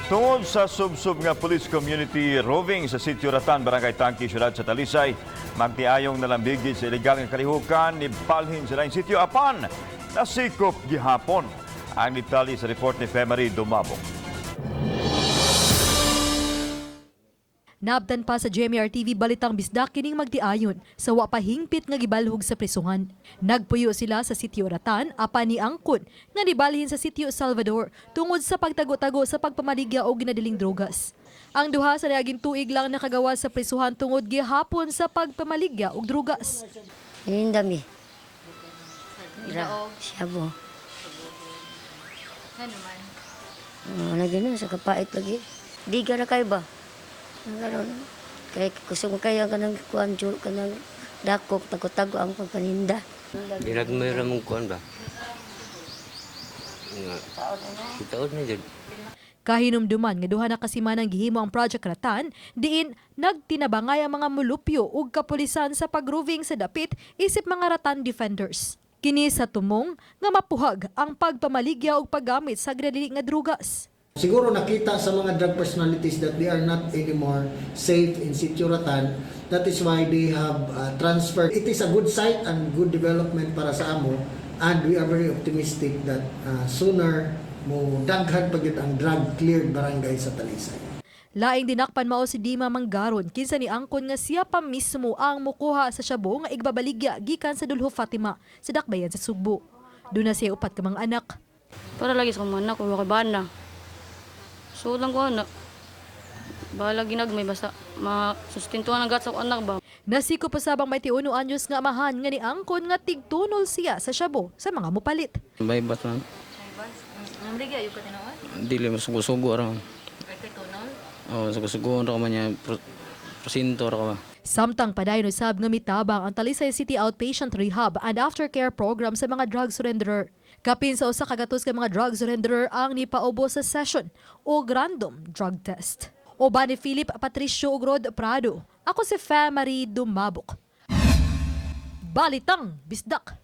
Tungod sa sub-sub nga police community roving sa Sitio Ratan, Barangay Tangki, Siyudad sa Talisay, magtiayong nalambigit sa ilegal nga kalihukan ni balhin sa laing sitio apan nasikop gihapon. Ang detalye sa report ni Femery Dumabok. Naabtan pa sa GMR TV Balitang Bisdak kining magtiayon sa wa pa hingpit nga gibalhog sa prisuhan. Nagpuyo sila sa Sitio Ratan apan ni angkon nga nibalhin sa Sitio Salvador tungod sa pagtago-tago sa pagpamaligya og ginadiling drogas. Ang duha sa niaging tuig lang nakagawa sa prisuhan tungod gihapon sa pagpamaligya og drogas. Paninda mi. Ra, shabu. Ano man? Oh, lagi na, sa kapait lagi. Di ka na kayo ba? Ang Karon. Kay kusog kayo kanang kuan jud kanang dakop tago-tago ang pagpaninda. Ginagmay ra mong kuan ba? Nga. Taon na jud. Kahinumduman nga duha na kasimanang gihimo ang Project Ratan, diin nagtinabangay ang mga mulupyo ug kapulisan sa pagroving sa dapit isip mga Ratan defenders. Kini sa tumong nga mapuhag ang pagpamaligya ug paggamit sa ginadili nga drugas. Siguro nakita sa mga drug personalities that they are not anymore safe in Sitio Ratan. That is why they have transferred. It is a good site and good development para sa amo, and we are very optimistic that sooner mo daghan pa gyud ang drug cleared barangay sa Talisay. Laing dinakpan mao si Dima Manggaron kinsa ni angkon nga siya pa mismo ang mukuha sa syabo nga igbabaligya gikan sa Dulho Fatima sa Dakbayan sa Sugbo. Duna siya upat ka mga anak. Para lagi sa kong anak, kung ako'y bana. So lang ko anak. Bahala ginagmay basta masustentuhan ang gat sa akong anak ba. Nasiko pa sabang may tiuno anyos nga amahan nga ni angkon nga tigtunol siya sa syabo sa mga mupalit. Baybas man. Namligya yung katinawan? Dili mo sugo-sugo ra. Ay kay tunol? Oh, sugo-sugo ra man niya prosinto ra ka ba. Samtang padayon usab nga mitabang ang Talisay City Outpatient Rehab and Aftercare Program sa mga drug surrenderer. Kapin sa 100 ka mga drug surrenderer ang nipaubo sa session o random drug test. Uban ni Philip Patricio ug Rod Prado. Ako si Marie Dumabok. Balitang Bisdak.